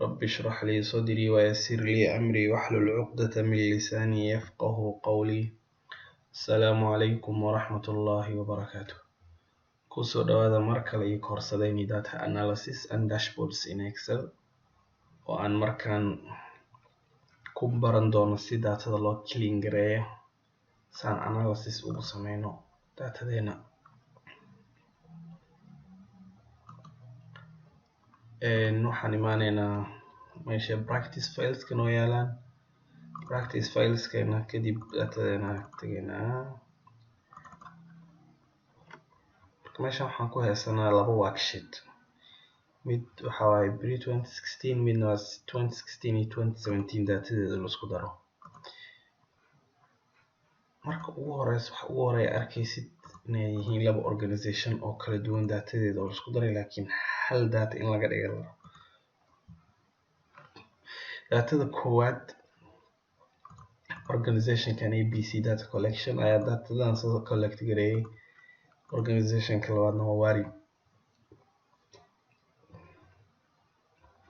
رب اشرح لي صدري ويسر لي أمري واحلل عقدة من لساني يفقه قولي. السلام عليكم ورحمة الله وبركاته. Kusoo dhawaada mar kale iyo koorsadayni Data Analysis and Dashboards in Excel, oo aan markaan ku baran doono si datada loo clean gareeyo saan analysis ugu sameyno datadeena. Waxaan imaaneynaa meesha practice fileska noo yaalaan, practice fileskeena, kadib datadeena tegeynaa. Meeshan waxaan ku haysanaa laba worksheet. Mid waxa waaye pre 2016, midna waa 2016 iyo 2017 datadeeda la isku daro. Marka ugu horeysa, waxa ugu horeeya arkaysid inay yihiin laba organization oo kala duwan datadeeda oo la isku daray, laakiin hal data in laga dhiga la rabo. Datada koowaad, organizationkan ABC Data Collection ayaa datadan soo collect gareeyay. Organizationka labaadna waa Wari.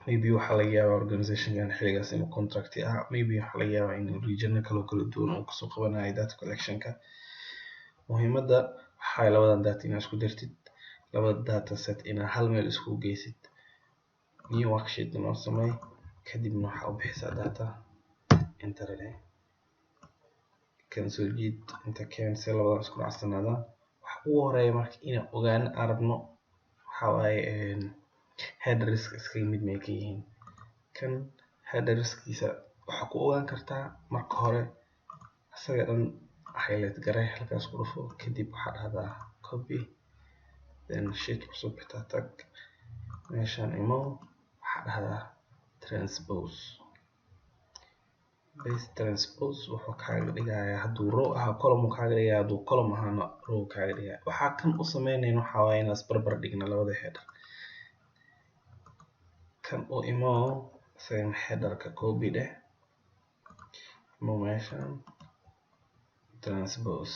Maybe waxaa laga yaabaa organizationkan xiligaas inuu contract ahaa, maybe waxaa laga yaabaa inuu regiono kale oo kala duwan uu kasoo qabanayo data collectionka. Muhiimadda waxaa labadan data inaad isku dartid, labada data set inaad hal meel iskugu geysid. New worksheet noo samey, kadibna waxaa u bixisaa data, enter dheh, kan soo jiid, inta keen si labadan isku raacsanadaan. Waxa ugu horeeya marka inaan ogaano aan rabno waxaa waaye headerska iskaga mid may ka yihiin. Kan headerskiisa waxaa ku ogaan kartaa marka hore asaga dhan highlight garee, halkaas ku dhufo, kadib waxaa dhahdaa copy, then sheet cusub xitaa tag, meeshaan imo, waxaa dhahdaa transpose, base transpose. Wuxuu kaaga dhigayaa hadduu row ahaa column uu kaaga dhigaya, hadduu column ahaana row kaaga dhigaya. Waxaa kan u sameynayna waxaa waaye inaan isbarbar dhigno labada header. Kan u imo, isagana headerka copy dheh, imo meeshan, transpose.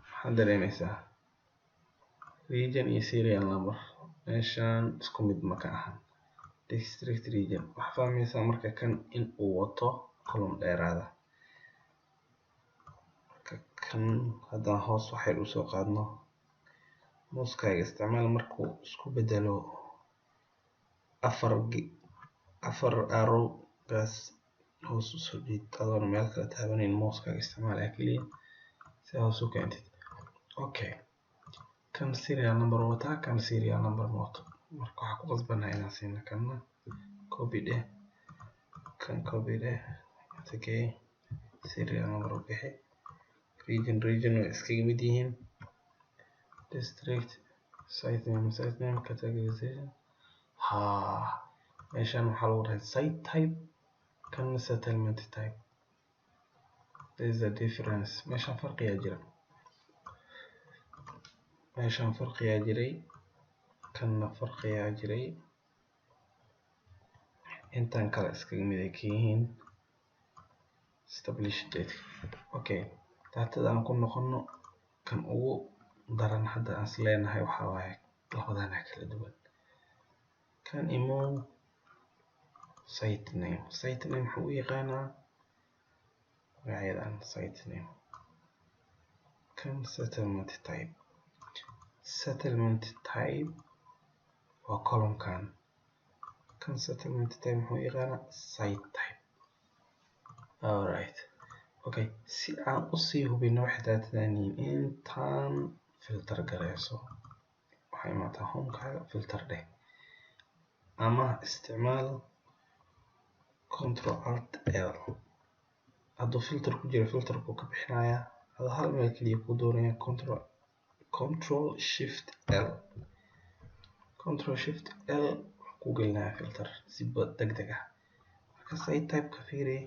Maxaad dareemeysaa? Region iyo serial number meeshan isku mid ma ka ahan. District, region, waxaa fahmeysaa marka kan in uu wato column dheeraada. Marka kan haddaan hoos waxyar usoo qaadno, mousekaaga isticmaal, markuu isku bedelo afar arrow gaas hoos usoo jiid adoona meel kale taabaneyn, mousekaaga isticmaalaya kaliya si hoos u keentid. Okay, kan serial number wataa, kan serial number ma wato. Marka waxaa ku qasbanahay inaan siino kanna. Copy dheh, kan copy dheh, inta gee, serial number u bixi. Region, region way iskaga mid yihiin. District, site name, site name, categorization. Ha, meeshan waxaa lagu dhahay site type, kanna settlement type. There is a difference. Meeshan farqiyaa jira, meeshan farqiyaa jiray, kanna farqiyaa jiray. Intan kale iskaga mid ay ka yihiin. Establish date. Okay, datada aan ku noqono. Kan ugu daran hadda aan is leenahay waxaa waaye labadana kala duwan. Kan imo, site name. Site name wuxuu u yaqaanaa magacyadan site name. Kan settlement type, settlement type waa columnkan. Kan settlement type muxuu yaqaanaa site type. Alright, okay, si aan usii hubino waxay datadan yihiin, intaan filter gareyso. Waxaa imaataa homekaaga, filter dheh, ama isticmaal Control Alt L. Hadduu filter ku jiro, filterku ka bixinayaa, adoo hal meel kaliya ku doonaya. Control Shift L, Control Shift L wuxuu ku gelinayaa filter si degdeg ah. Marka site type ka fiiri,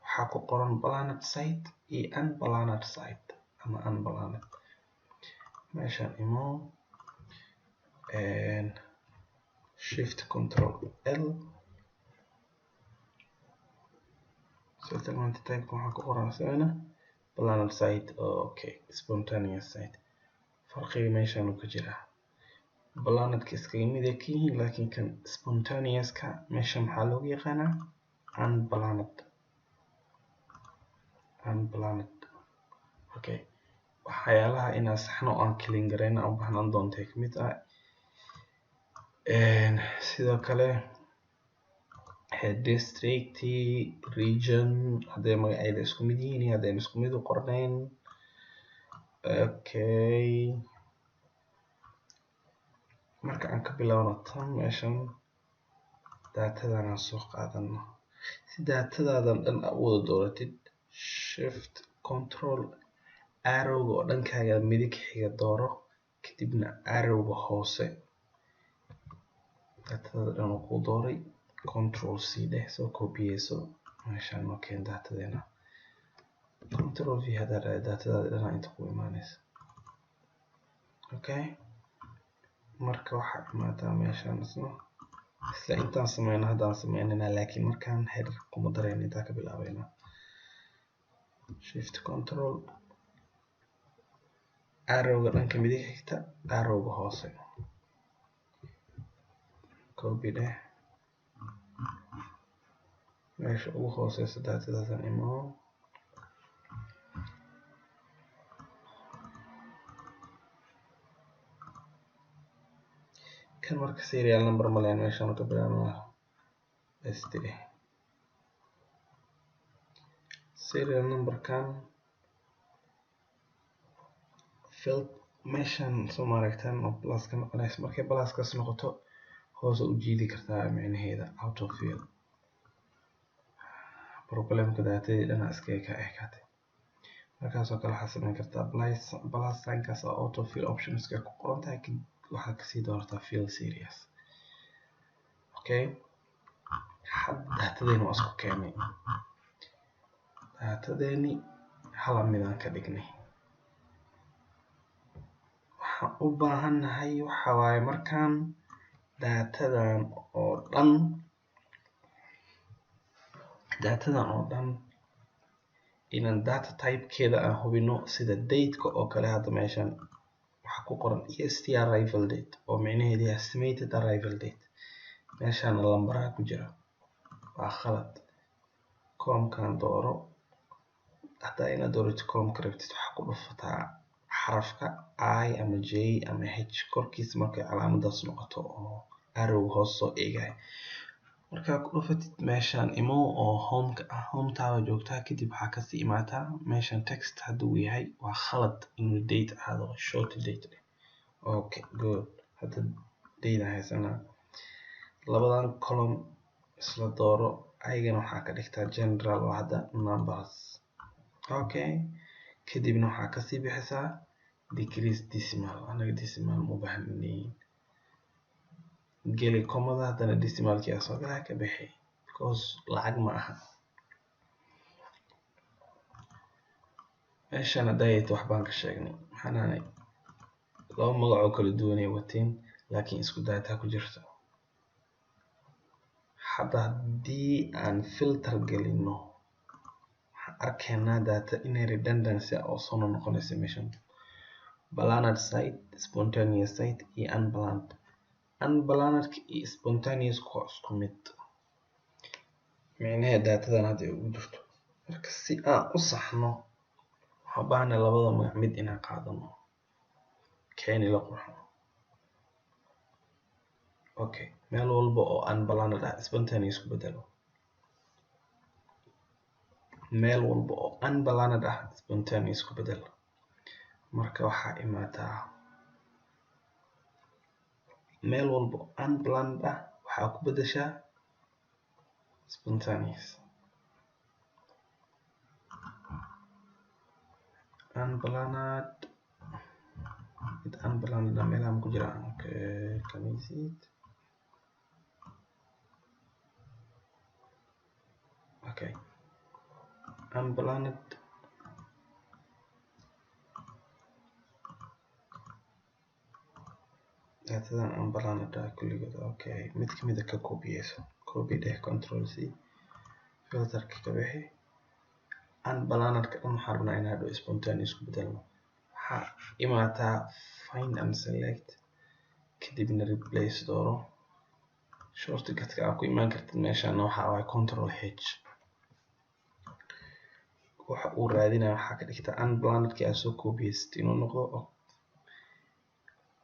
waxaa ku qoran planned site iyo unplanned site ama unplanned. Meeshaan imo, Shift Control L, settlement type waxaa ku qoran isagana planned site. Okay, spontaneous site. Farqiga meeshaan uu ka jiraa. Plannedka iskaga mid ay ka yihiin, laakiin kan spontaneous-ka meesha maxaa loogu yaqaanaa? Unplanned. Unplanned. Okay, waxyaalaha inaan saxno oo aan clean gareyno aan u baahnaan doonto ay kamid tahay. Sidoo kale district, region, hadday magacyada isku mid yihiin iyo haddayna isku mid u qornayn. Okay, marka aan ka bilowno tan meeshan datadan aan soo qaadano. Si datadaadan dhan aad u wada dooratid, shift control arrowga oo dhankaaga midig xiga dooro, kadibna arrowga hoose datadaada dhan uu kuu dooray, control C dheh, soo koobiyeyso meeshaan noo keen datadeena. Control V haddaad dhahdo datadaada dhan inta ku imaanaysa. Okay, marka waxaa imaadaa meeshaan isna isla intaan sameyno haddaan sameynayna, laakiin markaan header kuma darayno, intaan ka bilaabayna. Shift control arrowga dhanka midig xigta, arrowga hoose copy dheh, meesha ugu hooseysa datadaadan imo. Kan marka serial number ma lehen, meeshaan ka bilaabana st dheh. Serial number-kan field meeshan soo maaragtaan oo plus ka noqonaysa, markay pluskaas noqoto hoos u jiidi kartaa micnaheeda auto fill. Problemka datadii dhan iskaga ka ekaatay. Markaas oo kale waxaad samayn kartaa plus sign-kaas oo auto fill options-ka ku qoran tahay, waxaad kasii doorataa fill series. Okay, hadda datadeeni waa isku keenay, datadeeni hal midaan ka dhignay. Waxaan u baahannahay waxa waaye markaan datadan oo dhan, datadan oo dhan inaan data type-keeda aan hubino, sida date-ka oo kale. Hadda meeshan waxaa ku qoran est arrival date oo micnaheedu yahay estimated arrival date. Meeshaana lambaraha ku jira waa khalad. Column-kan dooro, hadaa inaad doorato column-ka rabtid waxaa ku dhufataa xarafka I ama J ama H korkiisa markay calaamadaas noqoto oo arrow hoos soo eegaya. Markaa ku dhufatid meeshaan imo oo home-ka ah, home tab joogtaa, kadib waxaa kasii imaataa meeshan text hadduu yahay waa khalad inuu date ahaado, short date. Okay, good, hadda date aan haysanaa. Labadan column isla dooro, ayagana waxaa ka dhigtaa general oo hadda numbers. Okay, kadibna waxaa kasii bixisaa decrease decimal. Anaga decimal ma u baahnayn. Geli comada, haddana decimalkii aa soo galaa, ka bixi because lacag ma aha. Meeshan hadda wax baan ka sheegnay, maxaan ahanay laba magac oo kala duwan ay wateen, laakiin isku data ku jirto. Hadda haddii aan filter gelino, waxaan arkaynaa data inay redundancy oo soo noqonaysa meeshan: planned site, spontaneous site iyo unplanned. Unplanned iyo spontaneous waa isku mid micnaheeda datadan hadda ay ugu jirto. Marka si aan u saxno, waxaan u baahanay labada magac mid inaan qaadano keeni la qurxo. Okay, meel walba oo unplanned ah spontaneous ku bedelo, meel walba oo unplanned ah spontaneous ku bedelo. Marka waxaa imaataa meel walba oo unplanned ah, waxaa ku bedeshaa spontaneous. Unplanned, mid unplanned ah meelaha ma ku jiraan? Okay, can you see it? Okay, unplanned datadan unplanned ah kulligood. Okay, mid kamid ah ka koobiyeyso, copy dheh, control C, filterka ka bixi. Unplanned-ka dhan waxaan rabnaa inaan hadhow spontaneous ku bedelno. Waxaa imaataa find and select, Kadibna replace dooro. Shortcut-ka aad ku imaan kartid meeshaan waxa waaye Control H. Waxa uu raadinayo waxaa ka dhigtaa unplanned-kii aad soo koobiyeysid inuu noqdo.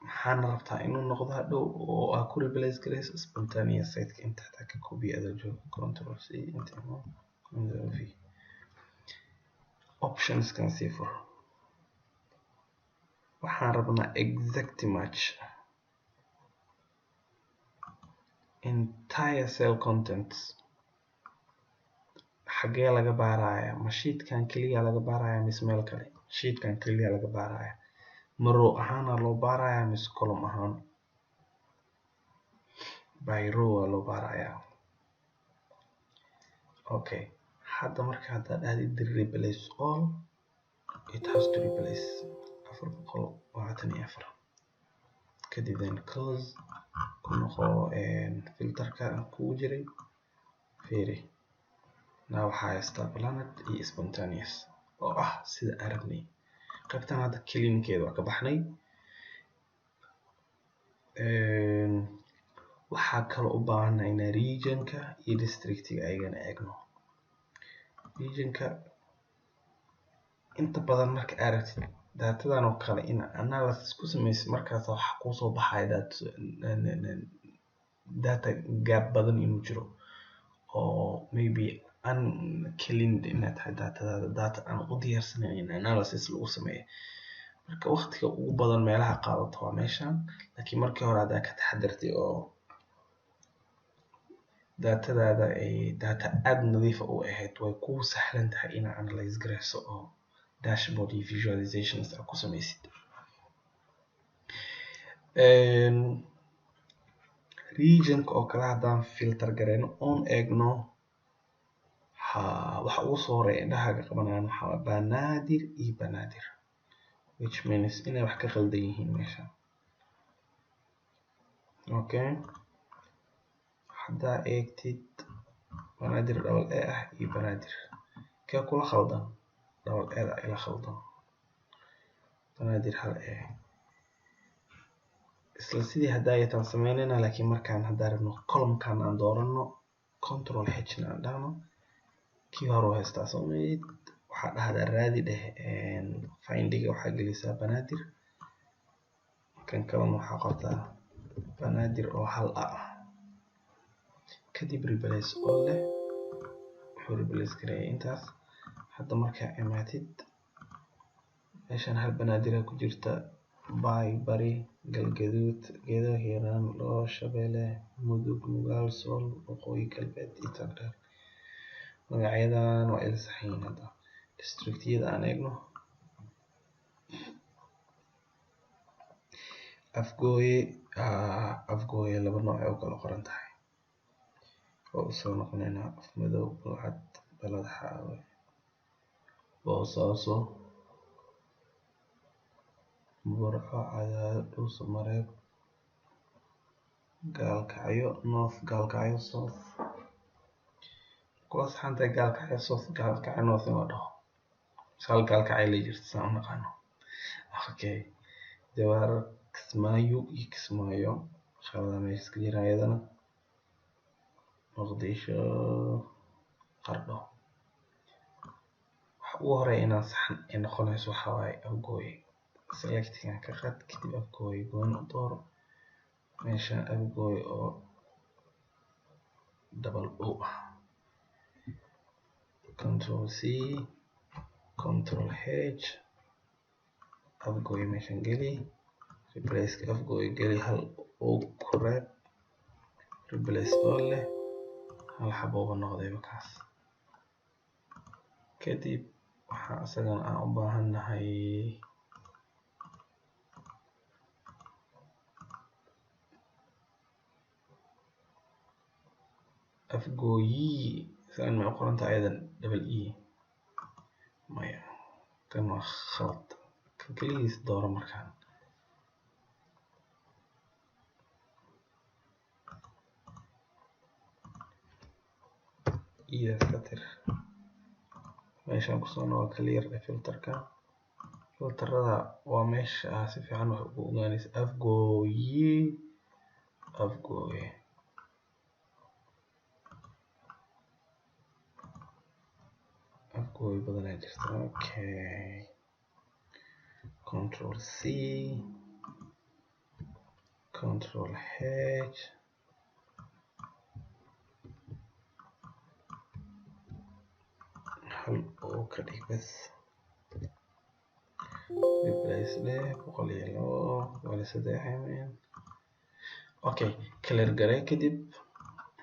Maxaana rabtaa inuu noqdo hadhow oo aad ku replace gareyso spontaneous site-ka inta xitaa ka koobiya adoo joogo. Control C inta Control V. Options-kan sii fur. Waxaan rabnaa exact match. Entire cell contents. Xagee laga baarayaa? Ma sheet-kan kaliya laga baarayaa mise meel kale? Sheet-kan kaliya laga baarayaa. Ma row ahaan loo baarayaa mise column ahaan? By row waa loo baarayaa. Okay. Hadda marka haddaad dhahdid replace all, it has to replace 424. Kadib then close, ku noqo filterka kugu jiray. Fiiri. Now waxaa haystaa planned iyo spontaneous oo ah sida aan rabnay. Qaybtan hadda clean-keeda waa ka baxnay. Waxaa kaloo u baahannahay inaan region-ka iyo district-ga ayagana eegno. Region-ka inta badan marka aad rabtid datadan oo kale in analysis ku sameysid, markaas waxaa kuusoo baxaya data gap badan inuu jiro oo maybe uncleaned inay tahay datadaada, data aan u diyaarsanayn in analysis lagu sameeyo. Marka waqtiga ugu badan meelaha qaadato waa meeshan, laakiin markii hore haddaa ka taxadartay oo datadaada ay data aad nadiif u ahayd, way kuu sahlan tahay inaad analyze gareyso oo dashboard iyo visualizations aad ku sameysid. Region-ka oo kale haddaan filter gareyno oon eegno, waxa ugu soo horeeya indhahaaga qabanayaan waxaa waaye Banaadir iyo Banaadir, which means inay wax ka qaldan yihiin meesha. Okay, haddaa eegtid Banaadir double A ah iyo Banaadir, kee kula khaldan? Double A da ila khaldan. Banaadir hal A. Isla sidii haddaa yataan sameynayna, laakiin markaan haddaan rabno column-kan aan doorano, Control H na aan dhahno. Kii hore u haystaa soo mayd. Waxaa dhahdaa raadi dheh, findiga waxaa gelisaa Banaadir. Kan kalena waxaa qortaa Banaadir oo hal A ah. Kadib replace all leh, wuxuu replace gareeyay intaas. Hadda markaa imaatid meeshan hal Banaadir ku jirta: Bay, Bari, Galgaduud, Gedo, Hiiraan, Loo, Shabeelle, Mudug, Nugaal, Sool, Waqooyi Galbeed iyo Togdheer. Magacyadan waa ila saxan yihiin. Hadda districtyada aan eegno. Afgooye, Afgooye laba nooc ay u kala qoran tahay. Oo usoo noqonaynaa Afmadow, Balcad, Balad Xaawe, Boosaaso, Burco, Cadaado, Dhuuso Mareeb, Gaalkacyo North, Gaalkacyo South. Kula saxan tahay Gaalkacyo South, Gaalkacyo North in la dhaho. Hal Gaalkacyo la jirta saan u naqaano. Okay, Jawaar, Kismaayo iyo Kismaayo, khalada meesha iska jira ayadana. Muqdisho, Qardho. Waxa ugu horeeya inaan saxan ay noqonayso waxaa waaye Afgooye. Selectingan ka qaad, kadib Afgooye gooni u dooro. Meeshaan Afgooye oo double O ah. Control C, Control H, Afgooye meeshaan geli, replace Afgooye geli, hal O ku reeb, replace all leh, hal xabooba noqdayba kaas. Kadib waxaa isagana aan u baahannahay Afgooyi. Saan ma u qoran tahay ayadan double E? Maya, kan waa khalad. Kan kaligiis dooro markaan. Idaas ka tir. Meeshaan kusoo noqo, clear filterka. Filterada waa meesha si fiican wax ugu ogaanaysa. Afgooyi. Afgooye. Afgooye badanaa jirta. Okay, Control C, Control H. Hal oo ka dhig bas. Replace leh 102, 103. Okay, clear garee. Kadib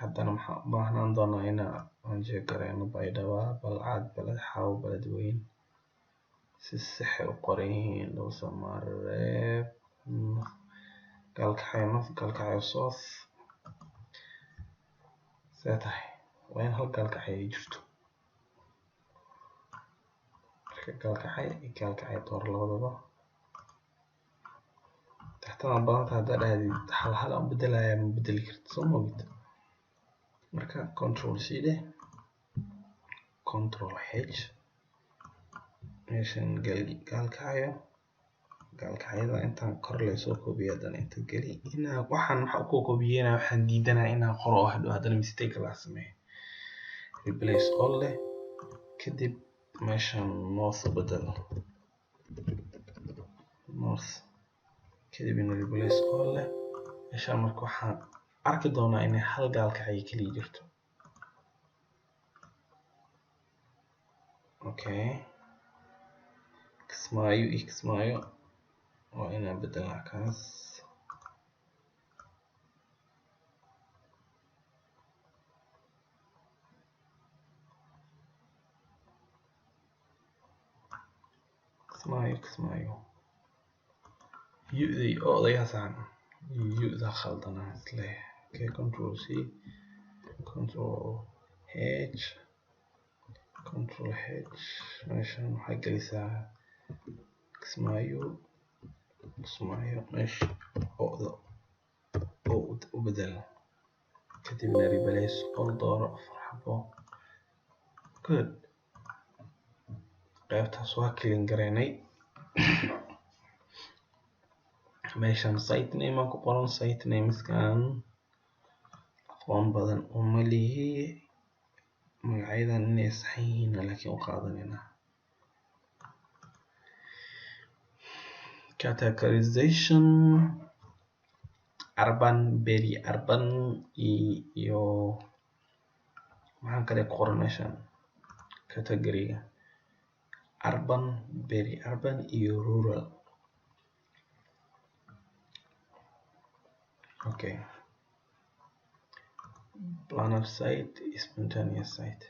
haddana waxaan u baahnaan doonaa inaan check gareyno Baydhabo, Balcad, Balad Xaawo, Beledweyne si sax ay u qoran yihiin. Dhuusamareeb, Gaalkacyo North, Gaalkacyo South. See tahay? Waa in hal Gaalkacyo ay jirto. Marka Gaalkacyo iyo Gaalkacyo door labadaba. Taxtadan badanta haddaa dhahdid hal hal aan bedelaya, ma bedeli kartid, soo ma ogid? Marka Control C dheh, Control H. Meeshan gali Gaalkacyo. Gaalkacyada intaan kor lasoo koobiyo, haddana inta geli. Inaa waxaan waxa ku koobiyeyna, waxaan diidanaa inaan qoro oo hadhow haddana mistake la sameeyo. Replace all leh. Kadib meeshan north u bedel, north. Kadibna replace all leh meeshaan. Marka waxaan arki doonaa inay hal Gaalkacyo keliya jirto. Okay, Kismaayo iyo Kismaayo waa inaan bedelnaa kaas. Kismaayo, Kismaayo, yu-da iyo o-da yaa saxan, yu-da khaldanaa isleeyahay. Okay, Control C, Control H, Control H. Meeshan waxaa gelisaa Kismaayo, Kismaayo. Meesha o-da oo u bedel. Kadibna replace all dooro, afar xabo. Good, qaybtaas waa clean gareynay. Meeshan site name aan ku qoran. Site nameskan aqoon badan uma lihi magacyadan inay saxan yihiin, laakiin u qaadanayna. Categorization urban, peri urban iyo maxaan kale ku qoran meeshan? Categoryga urban, peri urban iyo rural. Okay, planned site, spontaneous site,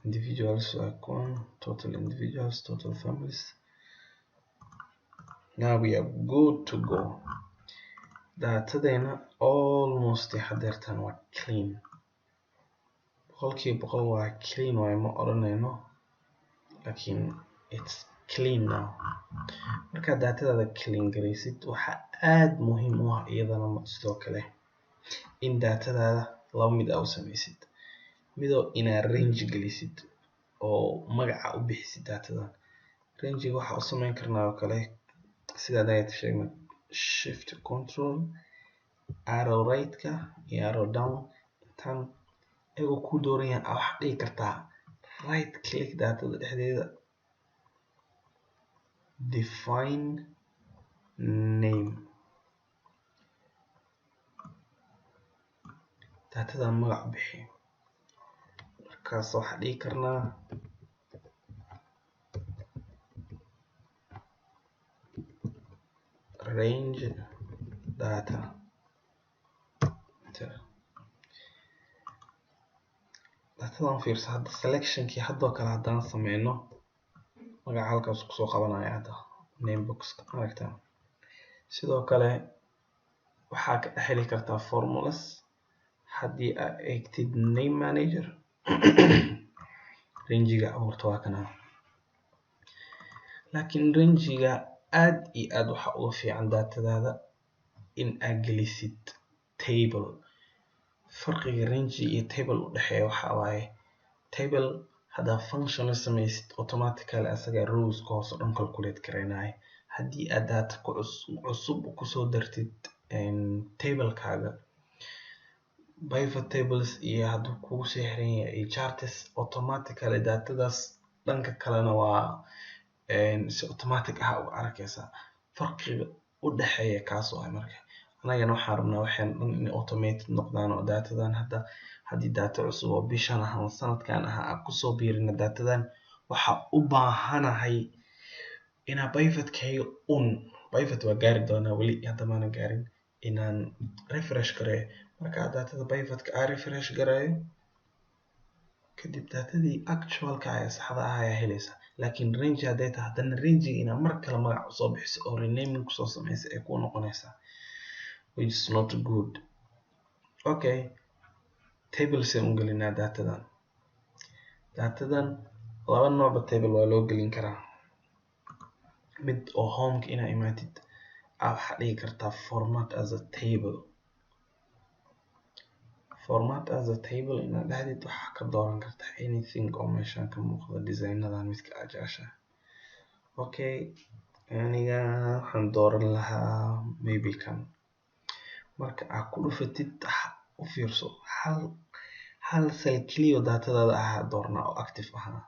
individuals waa kuwan, total individuals, total families. Now we are good to go. Datadayna almost hadeertan waa clean, 100% waa clean waayo ma oranayno, laakiin it's clean now. Markaad datadaada clean garaysid, waxaa aad muhiim u ah iyadana sidoo kale in datadaada laba mid aa u sameysid. Midoo inaad range gelisid oo magaca u bixisid datadan. Rangega waxaa u sameyn karnaa oo kale sidaad ayad sheegnay: Shift, Control, arrow right-ka iyo arrow down. Intaan ayagoo ku dooran yahay, waxaad dhigi kartaa right click datada dhexdeeda, define name, datadan magac u bixi. Markaas waxaa dhigi karnaa range data. Datadan fiirso hadda, selectionkii haddoo kale haddaan sameyno, magaca halkaas kusoo qabanaya hadda name box, aragtaa. Sidoo kale waxaa ka dhex heli kartaa formulas haddii aad eegtid name manager. Rangiga abuurta waa kana, laakiin rangiga aad iyo aad waxa uga fiican datadaada in aad gelisid table. Farqiga range iyo table u dhexeeya waxa waaye, table haddaa function la sameysid, automatically asaga rows ka hoos oo dhan calculate gareynaya. Haddii aad data ku cusub kusoo dartid Tablekaaga pivot tables iyo hadduu kugu sii xiran yahay iyo charts, automatically datadaas dhanka kalena waa si automatic ah uga arkaysaa. Farqiga u dhexeeya kaas waay. Marka anagana waxaan rabnaa waxaan dhan inay automated noqdaan, oo datadan hadda haddii data cusub oo bishan ah ama sanadkan ah aan kusoo biirino datadan, waxaa u baahanahay inaa pivotkayga un, pivot waa gaari doonaa, weli hadda maana gaarin, inaan refresh gareeyo. Marka datada pivotka aan refresh gareeyo kadib, datadii actualka ee saxda ah ayaa helaysaa. Laakiin range hadday tahay, haddana rangiga inaad mar kale magac usoo bixiso oo renaming kusoo sameysa ay kuu noqonaysaa, which is not good. Okay, table seen u gelinaa datadan? Datadan laba noocba table waa loo gelin karaa. Mid oo homeka inaa imaatid aa waxaa dhigi kartaa format as a table. Format as a table inaad dhahdid, waxaa ka dooran kartaa anything oo meeshan ka muuqda, designadan midka aad jeceshahay. Okay, aniga waxaan dooran lahaa maybe kan. Marka aad ku dhufatid, u fiirso, hal hal cell keliya datadaada ahaa doornaa oo active ahaa.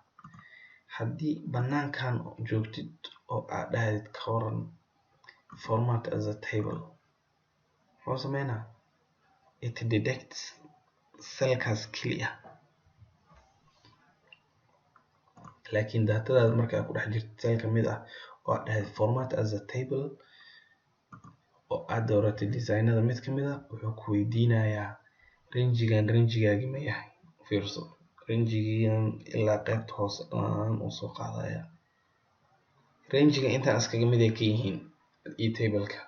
Haddii banaankan joogtid oo aad dhahdid ka waran format as a table, muxuu sameynaa? It detects cellkaas keliya. Laakiin datadaada marka aad ku dhex jirtid cell kamid ah oo aad dhahdid format as a table oo aad dooratid designada mid kamid ah, wuxuu ku weydiinayaa rangigan rangigaagi ma yahay? Fiirso, rangigan ilaa qaybta hoose dhan uu soo qaadaya. Rangiga intaan iskaga mid ay ka yihiin iyo tableka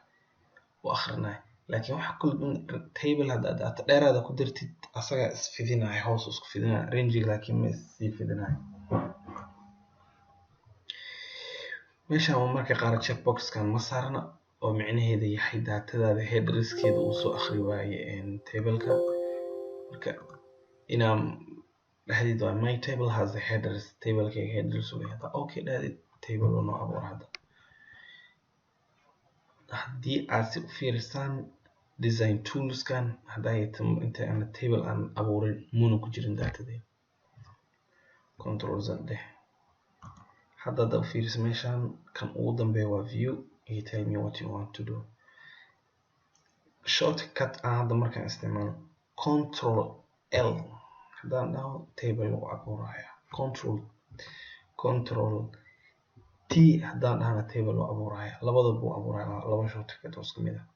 u akrinaya. Laakiin waxa kula table haddaad data dheeraada ku dartid, asagaa isfidinaya, hoos isku fidinaya rangiga, laakiin ma issii fidinayo. Meeshan marka qaar checkboxkan ma saarna, oo micnaheedu yahay datadaada headerskeeda uu soo akhri waaye tableka. Marka inaa dhahdid waa "My table has a headers", tablekayga headers uu leeyahay. Okay dhahdid, table uu noo abuura. Hadda haddii aad si u fiirisaan design toolskan, hadday inta aan table aan abuurin muna ku jirin datadeena. Control Z dheh. Hadda hadda u fiiriso meeshan, kan ugu dambeeya waa view. You tell me what you want to do. Shortcut aan hadda markaan isticmaalo, Control L haddaan dhaho, table lagu abuuraya. Control T haddaan dhahana, table loo abuuraya. Labadaba wuu abuuraya, laba shortcut oo isku mid ah.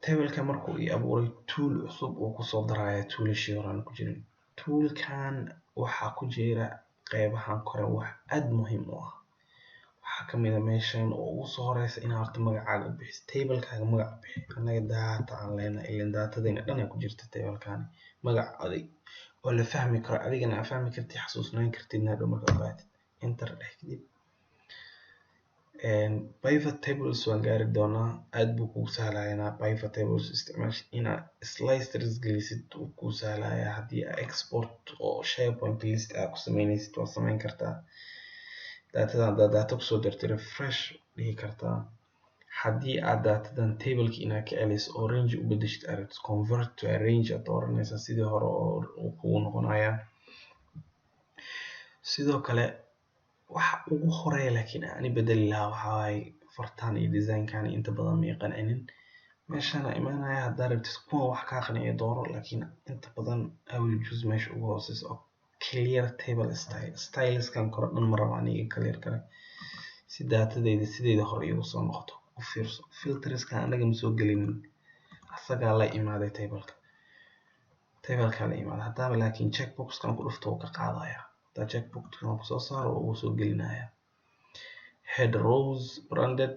Tableka markuu ii abuuray, tool cusub uu kusoo daraya toolashii hore aan ku jirin. Toolkan waxaa ku jira qeybahan kore wax aad muhiim u ah. Waxaa kamid ah meeshan oo ugu soo horeysa inaad horta magacaaga u bixiso tablekaaga. Magac u bixi. Annaga data aan leenahay, ileen datadayna dhan ay ku jirta tablekani. Magac adig oo la fahmi karo, adigana aad fahmi kartid, xasuusnaan kartid hadhow markaad u baahatid. Enter dheh kadib. Pivot tables waan gaari doonaa. Aad buu kugu sahlayaa inaad pivot tables isticmaashid, inaad slicers gelisid wuu kuu sahlayaa. Haddii aad export oo SharePoint list aad ku sameynaysid, waad sameyn kartaa. Datadan haddaad data kusoo dirtay, refresh dhihi kartaa. Haddii aad datadan tableki inaad ka celiso oo range u bedeshid aad rabtid, convert to a range aad dooranaysaa, sidii hore oo uu kugu noqonayaa. Sidoo kale waxa ugu horeeya laakiin aan bedeli lahaa waxaa waaye fartaan iyo designkan inta badan ma i qancinin. Meeshaan imaanaya, haddaa rabtid kuwan wax kaa qanciyo dooro, laakiin inta badan I will choose meesha ugu hooseysa oo clear table style. Styleskan kore dhan ma rabo aniga, clear kale si datadayda sideeda hore iigu soo noqoto. U fiirso, filterskan anaga ma soo gelinin, asagaa la imaaday tableka, tablekaa la imaaday. Haddaaba laakiin checkboxkan ku dhufto, wuu ka qaadaya. Haddaa checkboxkan kusoo saaro, wuu soo gelinaya. Head rows branded.